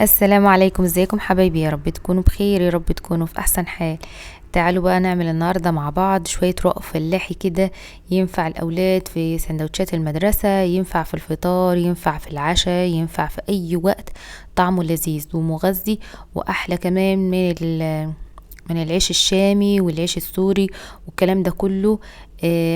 السلام عليكم، ازيكم حبايبي؟ يا رب تكونوا بخير، يا رب تكونوا في احسن حال. تعالوا بقى نعمل النهارده مع بعض شوية رق فلاحي كده، ينفع الاولاد في سندوتشات المدرسة، ينفع في الفطار، ينفع في العشاء، ينفع في اي وقت. طعمه لذيذ ومغذي واحلى كمان من العيش الشامي والعيش السوري والكلام ده كله.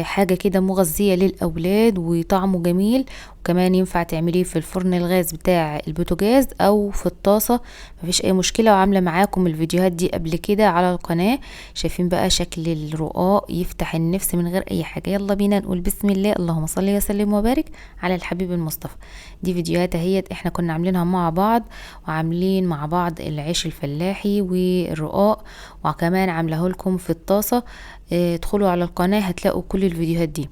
حاجة كده مغذيه للاولاد وطعمه جميل، وكمان ينفع تعمليه في الفرن الغاز بتاع البوتاجاز او في الطاسه، مفيش اي مشكلة. وعامله معاكم الفيديوهات دي قبل كده على القناة. شايفين بقى شكل الرقاق يفتح النفس من غير اي حاجة. يلا بينا نقول بسم الله، اللهم صل وسلم وبارك على الحبيب المصطفى. دي فيديوهات اهيت احنا كنا عاملينها مع بعض، وعاملين مع بعض العيش الفلاحي والرقاق، وكمان عاملاه لكم في الطاسه. ادخلوا على القناة هتلاقوا كل الفيديوهات دي.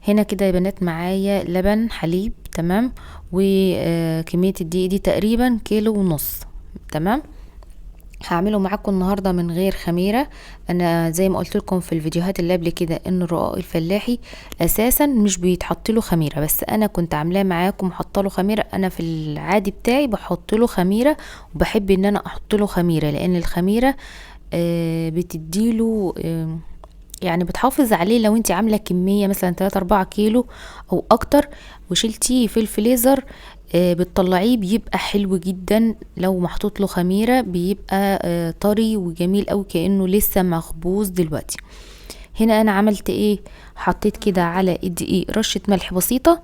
هنا كده يا بنات معايا لبن حليب، تمام، وكمية الدقيق دي تقريبا 1.5 كيلو، تمام. هعمله معاكم النهارده من غير خميره. انا زي ما قلت لكم في الفيديوهات اللي قبل كده ان الرقاق الفلاحي اساسا مش بيتحط له خميره، بس انا كنت عاملاه معاكم حاطه له خميره. انا في العادي بتاعي بحط له خميره، وبحب ان انا احط له خميره لان الخميره بتديله يعني بتحافظ عليه. لو انت عامله كمية مثلا 3-4 كيلو او اكتر وشلتيه في الفريزر، بتطلعيه بيبقى حلو جدا. لو محطوط له خميره بيبقى طري وجميل قوي كانه لسه مخبوز دلوقتي. هنا انا عملت ايه؟ حطيت كده على الدقيق رشه ملح بسيطة،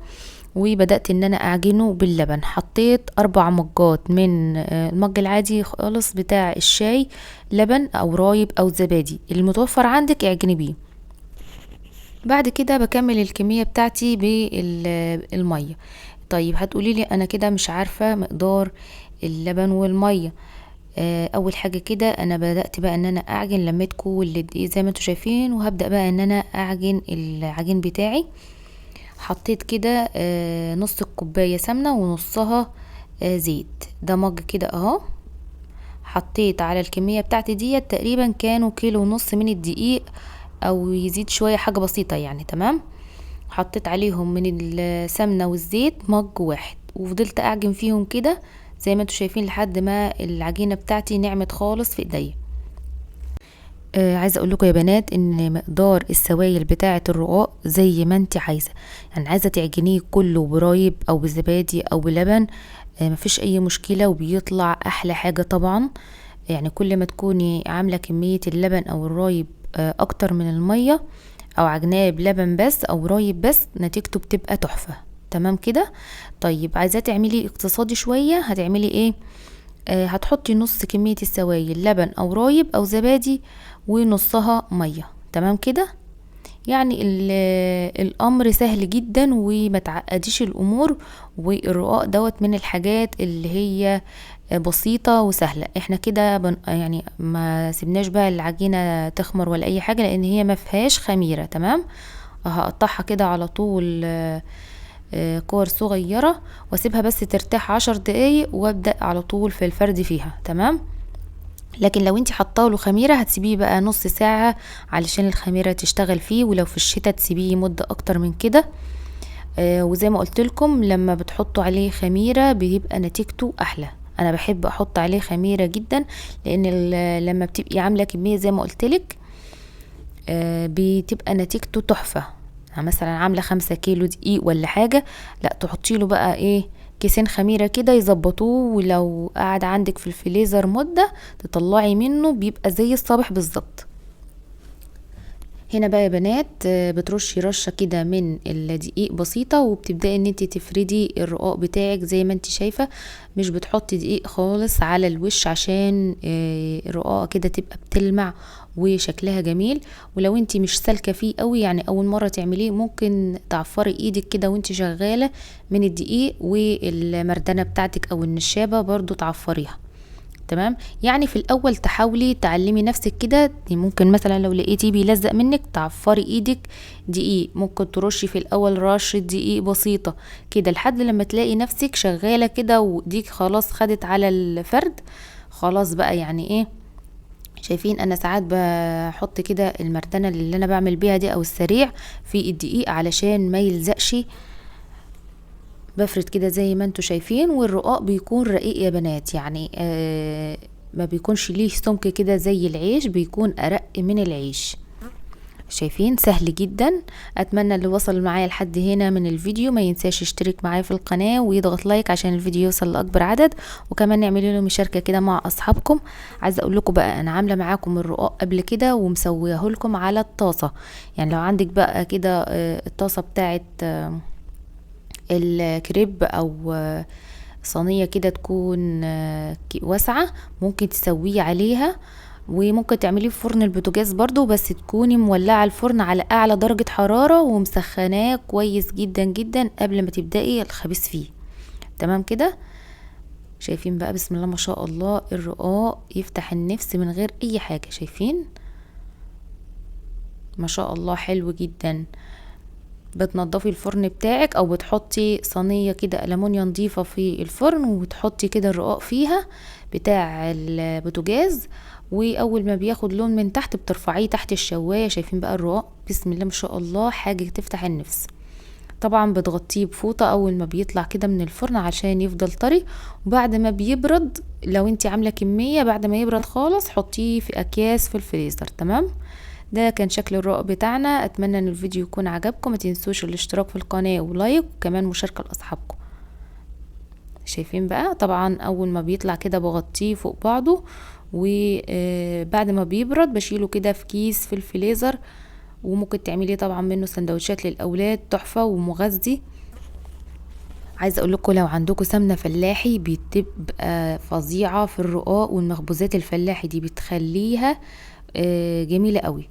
وبدات ان انا اعجنه باللبن. حطيت 4 مجات من المج العادي خالص بتاع الشاي، لبن او رايب او زبادي المتوفر عندك اعجني بيه. بعد كده بكمل الكمية بتاعتي بالمية. طيب هتقولي لي انا كده مش عارفه مقدار اللبن والمية. اول حاجة كده انا بدات بقى ان انا اعجن، لميت كل الدقيق زي ما انتم شايفين، وهبدا بقى ان انا اعجن العجين بتاعي. حطيت كده نص الكوباية سمنه ونصها زيت، ده مج كده اهو. حطيت على الكمية بتاعتي ديت تقريبا كانوا 1.5 كيلو من الدقيق او يزيد شوية، حاجة بسيطة يعني، تمام. حطيت عليهم من السمنة والزيت مج واحد، وفضلت اعجن فيهم كده زي ما انتم شايفين لحد ما العجينة بتاعتي نعمت خالص في ايديا. عايزه اقول لكم يا بنات ان مقدار السوائل بتاعه الرقاق زي ما انت عايزه، يعني عايزه تعجنيه كله برايب او بزبادي او بلبن، مفيش اي مشكلة وبيطلع احلى حاجة طبعا. يعني كل ما تكوني عامله كمية اللبن او الرايب اكتر من المية، او عجناه بلبن بس او رايب بس، نتيجته بتبقى تحفة، تمام كده. طيب عايزاه تعملي اقتصادي شوية، هتعملي ايه؟ هتحطي نص كمية السوائل لبن او رايب او زبادي ونصها مية، تمام كده. يعني الامر سهل جدا وما تعقديش الامور. والرقاق دوت من الحاجات اللي هي بسيطة وسهلة. احنا كده يعني ما سيبناش بقى العجينة تخمر ولا اي حاجة لان هي ما فيهاش خميره، تمام. هقطعها كده على طول كور صغيرة واسيبها بس ترتاح 10 دقايق وابدا على طول في الفرد فيها، تمام. لكن لو انت حاطه له خميره هتسيبيه بقى نص ساعة علشان الخميره تشتغل فيه، ولو في الشتاء تسيبيه مده اكتر من كده. وزي ما قلت لكم لما بتحطوا عليه خميره بيبقى نتيجته احلى. انا بحب احط عليه خميره جدا لان لما بتبقي عامله كمية زي ما قلت لك بتبقى نتيجته تحفة. يعني مثلا عامله 5 كيلو دقيق ولا حاجة، لا تحطي له بقى ايه كيسين خميره كده يظبطوه، ولو قعد عندك في الفريزر مده تطلعي منه بيبقى زي الصبح بالظبط. هنا بقى يا بنات بترشي رشه كده من الدقيق بسيطة، وبتبداي ان انت تفردي الرقاق بتاعك زي ما انت شايفه. مش بتحطي دقيق خالص على الوش عشان الرقاقه كده تبقى بتلمع وشكلها جميل. ولو انت مش سالكة فيه قوي، يعني اول مرة تعمليه، ممكن تعفري ايدك كده وانت شغالة من الدقيق، والمردنه بتاعتك او النشابه برضو تعفريها، تمام. يعني في الاول تحاولي تعلمي نفسك كده. ممكن مثلا لو لقيتيه بيلزق منك تعفري ايدك دقيق، ممكن ترشي في الاول رشه دقيق بسيطة كده لحد لما تلاقي نفسك شغالة كده وايديك خلاص خدت على الفرد خلاص بقى. يعني ايه شايفين انا ساعات بحط كده المردنه اللي انا بعمل بيها دي او السريع في الدقيق علشان ما يلزقش. بفرد كده زي ما انتوا شايفين. والرقاق بيكون رقيق يا بنات، يعني ما بيكونش ليه سمك كده زي العيش، بيكون ارق من العيش. شايفين سهل جدا. اتمنى اللي وصل معايا لحد هنا من الفيديو ما ينساش يشترك معايا في القناة ويضغط لايك عشان الفيديو يوصل لاكبر عدد، وكمان اعملوا له مشاركة كده مع اصحابكم. عايزة اقول لكم بقى انا عاملة معاكم الرقاق قبل كده ومسوياه لكم على الطاسة، يعني لو عندك بقى كده الطاسة بتاعت الكريب او صينية كده تكون واسعة ممكن تسويه عليها، وممكن تعمليه في فرن البوتاجاز برضو، بس تكوني مولعة الفرن على اعلى درجة حرارة ومسخناه كويس جدا جدا قبل ما تبدأي الخبيز فيه. تمام كده. شايفين بقى بسم الله ما شاء الله الرقاق يفتح النفس من غير اي حاجة. شايفين ما شاء الله حلو جدا. بتنضفي الفرن بتاعك او بتحطي صينية كده ألمونيا نظيفة في الفرن وتحطي كده الرقاق فيها بتاع البوتاجاز، واول ما بياخد لون من تحت بترفعيه تحت الشواية. شايفين بقى الرقاق بسم الله ما شاء الله حاجة تفتح النفس. طبعا بتغطيه بفوطة اول ما بيطلع كده من الفرن عشان يفضل طري، وبعد ما بيبرد لو انتي عاملة كمية بعد ما يبرد خالص حطيه في اكياس في الفريزر. تمام. ده كان شكل الرقاق بتاعنا. اتمنى ان الفيديو يكون عجبكم، ما تنسوش الاشتراك في القناة ولايك وكمان مشاركة لاصحابكم. شايفين بقى طبعا اول ما بيطلع كده بغطيه فوق بعضه، وبعد ما بيبرد بشيله كده في كيس في الفريزر، وممكن تعملي طبعا منه سندوتشات للاولاد تحفة ومغذي. عايزه اقول لكم لو عندكم سمنه فلاحي بتبقى فظيعة في الرقاق والمخبوزات الفلاحي دي، بتخليها جميلة قوي.